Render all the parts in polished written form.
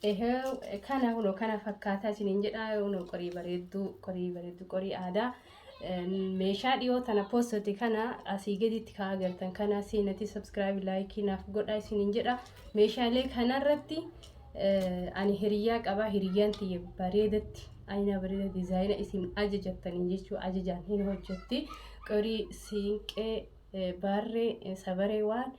Ehee kana kunoo kana fakkaataa isiniin jedha kunoo qorii bareedduu qorii bareedduu qorii aadaa meeshaa dhiyoo tana poostoti kana asii gaditti kaa agartan kana seenatii subscribe like naaf godha isiniin jedha meeshaalee kanarratti ani hiriyyaa qaba hiriyyaan tiyya bareedatti ayina bareeda dizaayina isin ajajattaniin jechuu ajajaan hin hojjetti qorii siinqee baarree sabaree waan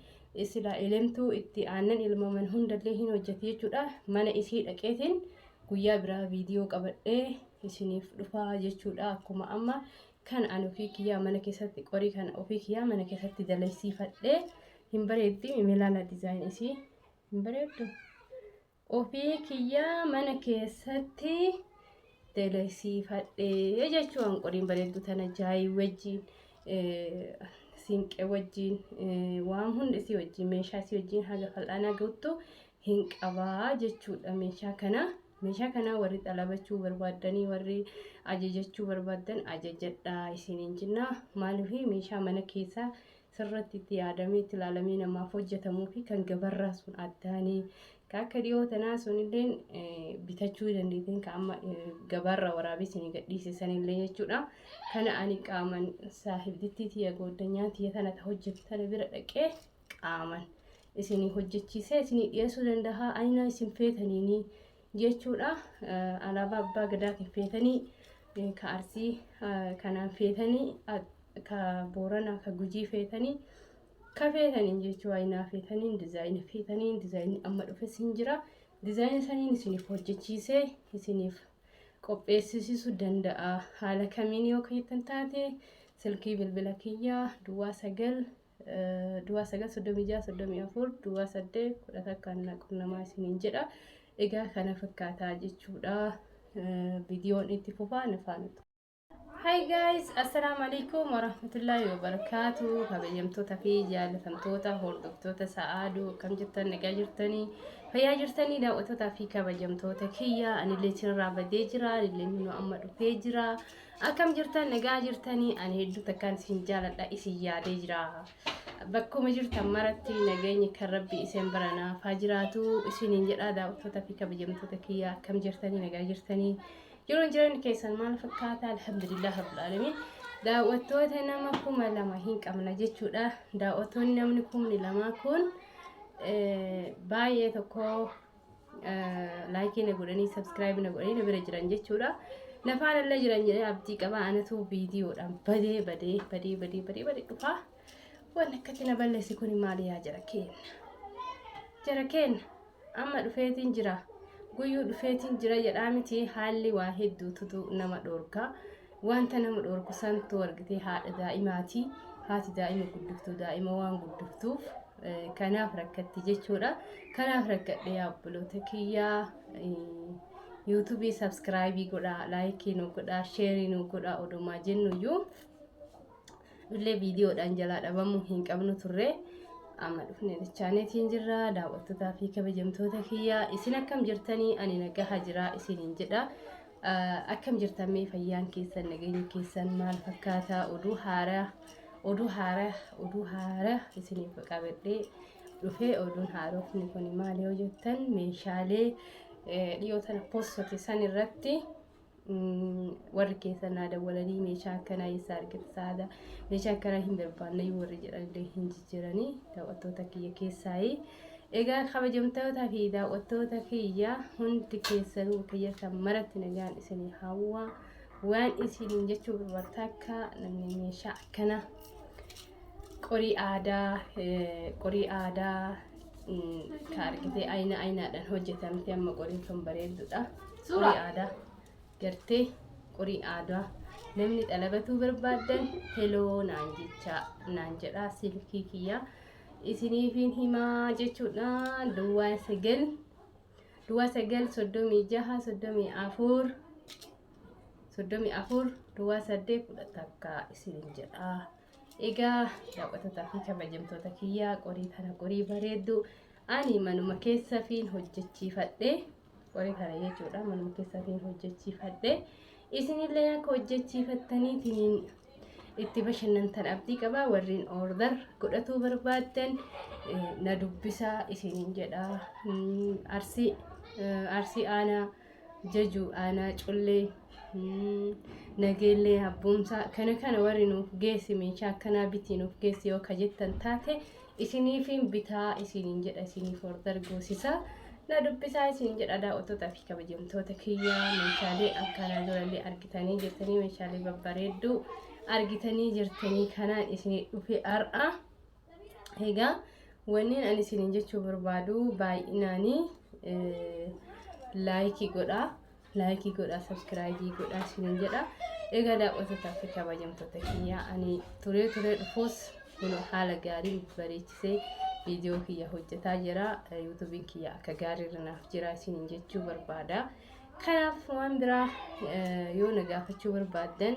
silaa elemtuu itti aannan elmaman hundallee hin hojjeti jechuudha. Mana isii dhaqeetiin guyyaa biraa viidiyoo qabadhee isiniif dhufaa jechuudha. Akkuma amma kan ani ofii kiyyaa mana keessatti qorii kana ofii kiyyaa mana keessatti dalaysiifadhee hin bareeddi milaala dizaayin isii hin bareeddu. Ofii kiyyaa mana keessatti dalaysiifadhee jechuun qoriin bareeddu tana jaayii wajjiin siinqee wajjiin waan hunda isii wajjiin meeshaa isii wajjiin haga fal'aanaa ga'uttu hin qabaa jechuudha meeshaa kana. Meeshaa kana warri xalabachuu barbaaddanii warri ajajachuu barbaaddan ajajadhaa isiniin jenna. Maaliif meeshaa mana keessaa sirratti itti yaadamee itti ilaalamee namaaf hojjetamuu fi kan gabarraa sun addaanii ka akka dhiyoo tanaa sunilleen bitachuu dandeettiin ka amma gabaarraa waraabee isinii gadhiise sanillee jechuudha. Kana ani qaaman saahibdittii tiyya gooddanyaa tiyya tana ta hojjetu tana bira dhaqee qaaman isinii hojjechiisee isinii dhiyeessuu danda'a. Ayinaa isin feetaniinii jechuudha. Alaabaa abbaa gadaatiin feetanii ka arsii kanaan feetanii ka booranaa ka gujii feetanii ka feetaniin jechuu ayinaa feetaniin dizaayina feetaniin dizaayinni amma dhufes hin jira. Dizaayina saniin isiniif hojjechiisee isiniif qopheessisiisuu danda'a. Haala kamiin yoo jettan taate silkii bilbila kiyyaa duwwaa 9 duwwaa 9 36 34 duwwaa 8 11 na qunnamaa isiniin jedha. Egaa kana fakkaataa jechuudha. Viidiyoon itti fufaa na faana. Hi guys, assalamu alaikum warahmatullahi wabarakatuh. Kabajamtoota fi jaallatamtoota hordoftoota Sa'aaduu akkam jirtan nagaa jirtanii fayyaa jirtanii daawwattoota fi kabajamtoota kiyya anillee isinirraa badee jira anillee minoo amma dhufee jira akkam jirtan nagaa jirtanii ani hedduu takkaan isin jaaladha isin yaadee jira bakkuma jirtan maratti nageenyi kan rabbi isin bira naaf haa jiraatu isiniin jedha daawwattoota fi kabajamtoota kiyya akkam jirtanii nagaa jirtanii Yeroon jireenya keessan maal fakkaata? Alhamdulillah Rabbil Aalamiin. Daawwattoota nama 2000 hin qabna jechuudha. Daawwattoonni namni 2000 kun baay'ee tokko laayikii na godhanii sabskiraayib na godhanii na bira jiran jechuudha. Na faana illee jiran jedhee abdii qaba. Anatu viidiyoodhaan badee badee badee badee badee badee dhufaa. Wanni akkatti na balleessi kun maali yaa jara keenna? Jara keenna. Amma dhufeetiin jira. Guyyuu dhufeetiin jira jedhaa miti haalli waa hedduututu nama dhoorka. Wanta nama dhoorku santu argitee haadha daa'imaati. Haati daa'ima guddiftu daa'ima waan guddiftuuf kanaaf rakkatti jechuudha. Kanaaf rakkadhe yaa obboloota kiyyaa. Yuutuubii sabskiraayibii godhaa, laayikii nu godhaa, sheerii nu godhaa odumaa jennuyyuu. Nullee viidiyoodhaan jalaa dhabamuu hin qabnu turre. Amma dhufne dachaaneetiin jirra daawwattootaa fi kabajamtoota kiyya isin akkam jirtanii ani nagaha jira isiniin jedha. Akkam jirtan mee fayyaan keessan nageenyi keessan maal fakkaata oduu haaraa oduu haaraa oduu haaraa isiniif qabadhee dhufee oduun haarofni kun maal yoo jettan meeshaalee dhiyoo tana postote san irratti warri keessan naa dawwalanii meeshaa akkanaa eessaa argate saada meeshaa akkanaa hin barbaanne warri jedhanillee hin jijjiiranii daawwattoota kiyya keessaayi. Egaa kabajamtoota fi daawwattoota kiyya hundi keessanuu bakka jirtan maratti nagaan isinii hawwa waan isiniin jechuu barbaadu takka namni meeshaa akkanaa qorii aadaa qorii aadaa ka argitee ayina ayinaadhaan hojjetamte amma qoriin sun bareedduudha. Qorii aadaa gartee qorii aadaa namni xalabatuu barbaaddan heloo naan jecha naan jedhaa silkii kiyya isiniifin himaa jechuudha duwwaa 9 duwwaa 9 36 34 34 duwwaa 8 11 isiniin jedha. Egaa daawwattootaa fi kabajamtoota kiyyaa qorii tana qorii bareeddu ani manuma keessa fiin hojjechiifadhe qorii kana jechuudha manuma keessa fiin hojjechiifadhe isinillee akka hojjechiifattaniitiin itti bashannantan abdii qaba warreen order godhatuu barbaaddan na dubbisaa isiniin jedha arsii Arsii aanaa Jajuu, aanaa Collee, Nageellee, Abboomsaa kana kana warri nuuf geessi, meeshaa akkanaa bitii nuuf geessi yoo ka jettan taate, isiniifin bitaa isiniin jedha, isiniif order goosisa. Na dubbisaa isin jedha. Daawwattootaa fi kabajamtoota kiyya, meeshaalee akkanaa durallee argitanii jirtanii, meeshaalee babbareedduu argitanii jirtanii, kanaan isinii dhufe har'a. Egaa wanneen ani isiniin jechuu barbaadu baay'inaanii like godhaa, like godhaa, subscribe godhaa isiniin jedha. Egaa daawwattootaa fi kabajamtoota kiyya, ani turee turee dhufuus kun haala gaariin bareechisee viidiyoo kiyya hojjetaa jira. YouTubeiin kiyya akka gaariirra naaf jira isiniin jechuu barbaada. Kanaaf waan biraa yoo na gaafachuu barbaaddan,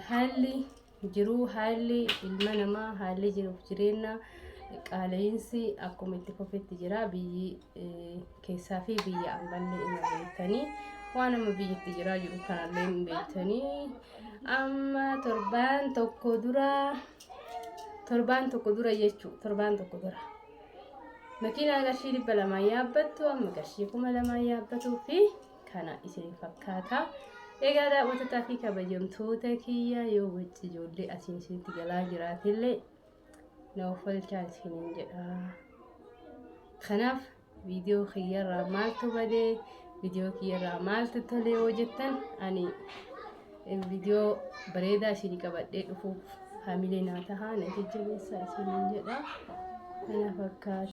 haalli jiruu, haalli ilma namaa, haalli jiruuf jireenya, qaala'insi akkuma itti fufetti jira. Biyyi keessaa fi biyya ammallee ima beektanii, waan amma biyyatti jiraa jiru kanallee hin beektanii. Amma torbaan tokko dura jechuu, torbaan tokko dura makiinaa qarshii 200 yaabbattu amma qarshii 2000 yaabbatuu fi kana isin fakkaata. Egaa daawwattootaa fi kabajamtoota kiyya, yoo wacci ijoollee asiin isinitti galaa jiraatillee na uffalchaa isiniin jedha. Kanaaf viidiyoo kiyyarraa maaltu badee, viidiyoo kiyyarraa maaltu tole yoo jettan, ani viidiyoo bareedaa isinii qabadhee dhufuuf hamilee naa tahaa, na jajjabeessaa isiniin jedha. Kana fakkaata.